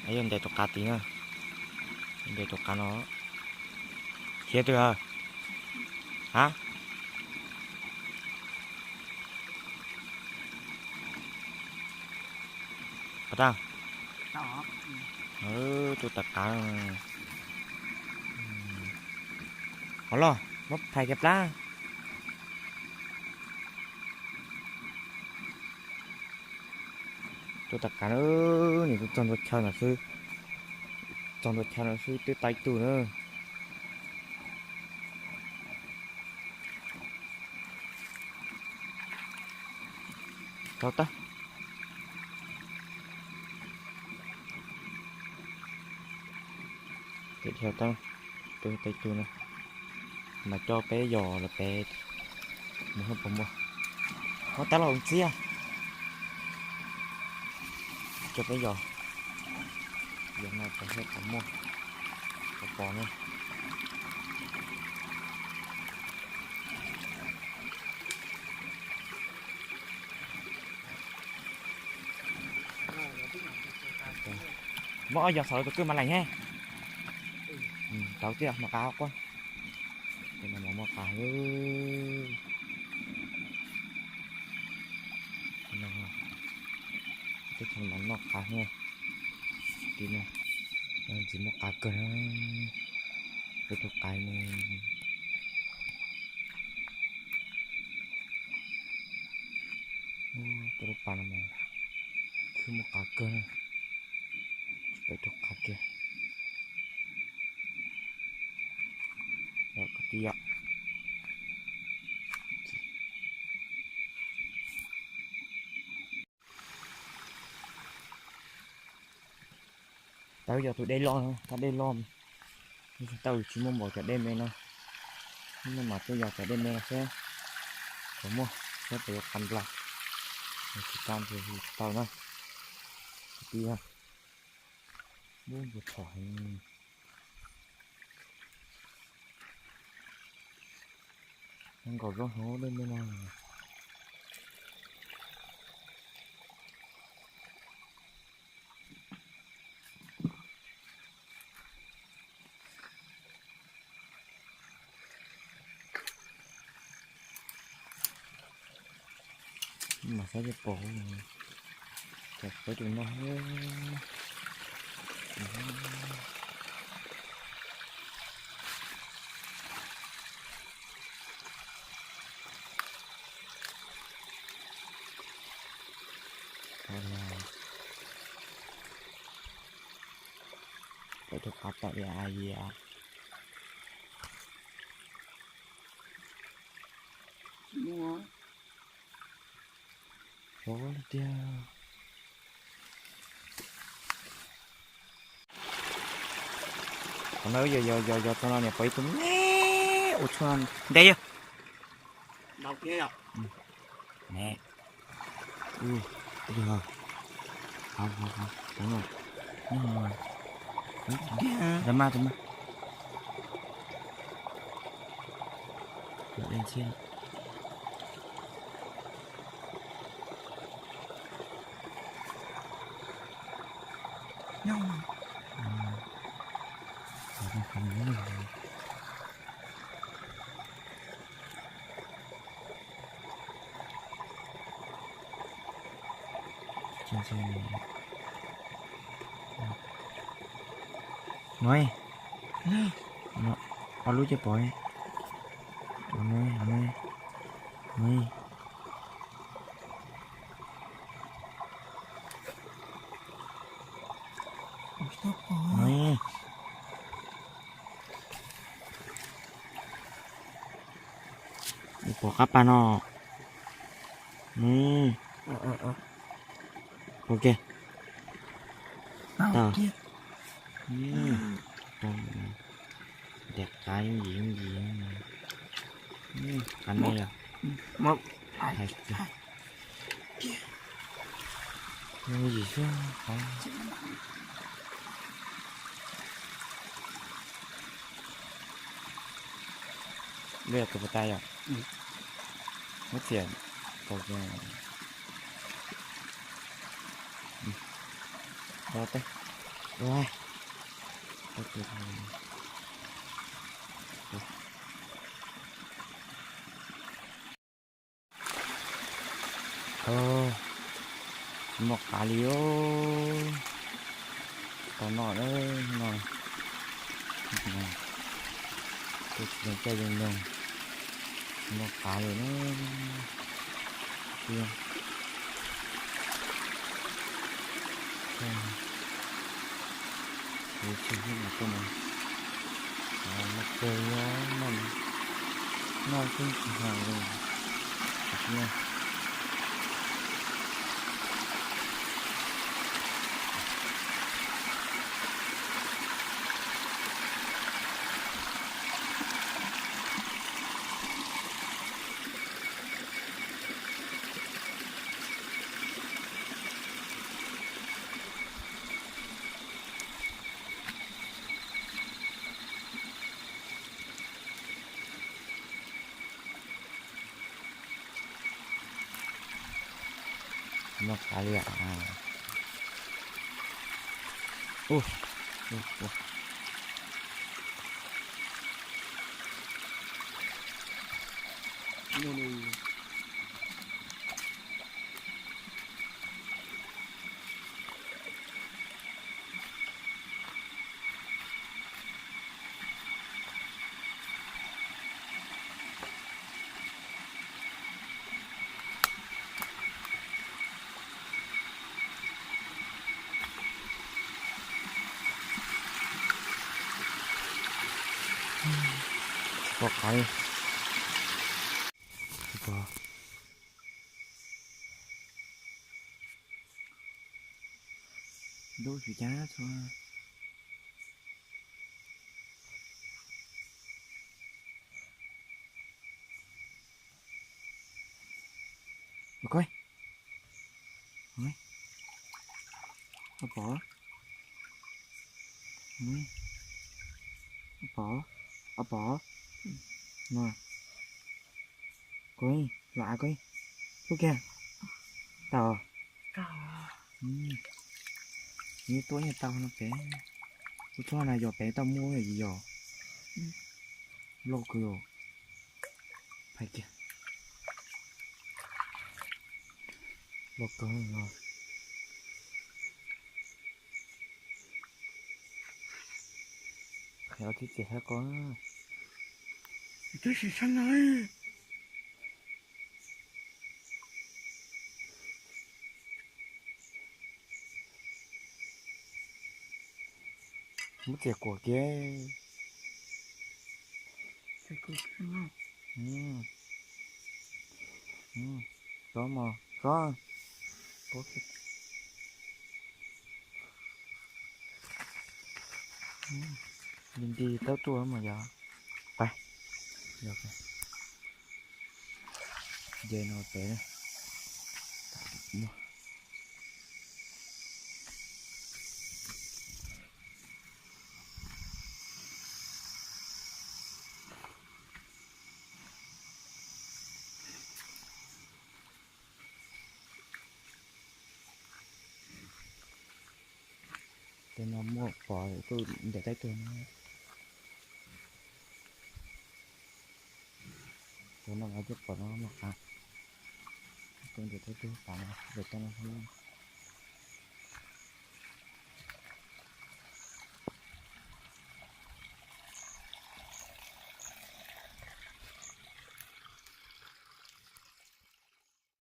Yog ntes tus qav tid na. Ntes tus qav no. Khiav twg a? Ha? Pov tag. Tus tawm qav. Hov los muab phais kiag plab. Tus tawm qav na, nws txog ntua chaw no xwb, txog ntua chaw no xwb twb tau ib tug na. Tau tag. Tes dhia tau, tus tau ib tug na. Mas coj peb yos los peb mus hauv puas muaj. Muab tab los ntxiab. Coj peb yos. Yog no peb thiaj puas muaj, puas pom na. Muab ob yos xauv tus kwj mas lees he. Tau tiag, mos qav quaj. Tus no mas muaj qav. Teb chaws no noj qav na. Tim no ntxim muaj qav kawg na. Peb tus qav no, peb lub pas no mas khwb muaj qav kawg na. Peb tus qav kiag. Lawm kwv tij yom. Tau yog tus dej loj, tab dej loj, tau tsis muaj npaum cov dej me no. Hnub no mas tuaj yog cov dej me no xwb, puas muaj, xyov puas yuav qab nplas, tsis qab nplas tsis tau na. Kwv tij, lub npua txhom heev. Nkaum zaub hauv dej me no. Mas xav pom, peb tus no. Peb tus qav tawm li a yia. Xyov tiag. Qhov no yog yog yog yog txog no niam pom ib tug me ua tshuaj ntev yog. Ne. Ub, ub, hov, hov, hov, nyob hov. Ntawd mas, ntawd mas. Ntawm dej ntxhiab. Nyob mas. No, no, ob lub caj pom. No, no, no. No. Pom qab pas no. Pom kiag. Tau. Ntes qav yooj yim yooj yim. Qav no yog. Hais tias yooj yim xwb. Lub yog tus puas tau yom? Muab txiam tau. Tau teb. Ua, tsis muaj qav li os. Tau noj na, no. Tuaj tsis zoo caij zoo nyoog, tsis muaj qav li na. Tiag. Yuav tsum hlub mas tuaj mas, noj kawg li, noj, noj xwb tsis heev li. Muaj qav li os. Ua, ua, ua. Tsis pom qav li. Tsis pom. Dub tsis cab txhua. Koj, koj pom, koj pom, koj pom. Koj, los av koj, hlub kiag. Tau. Nws tuaj nyiaj tau no pem. Kuv txhob na yog pem tau muaj yom. Loj kawg. Phais kiag. Loj kawg no. Qhia ob txib txias saib koj. Twb sim saib no. Muab txias kuam kiag. Tov mog, tov. Nti nti tawb tuaj mas yog. Pais, yog. Nce no pem na. Tej no muaj pom tuaj ntiav teb tuaj no. Tus no mas coj pom no muaj qab. Tuaj ntiav teb tuaj tas no, ntiav teb no.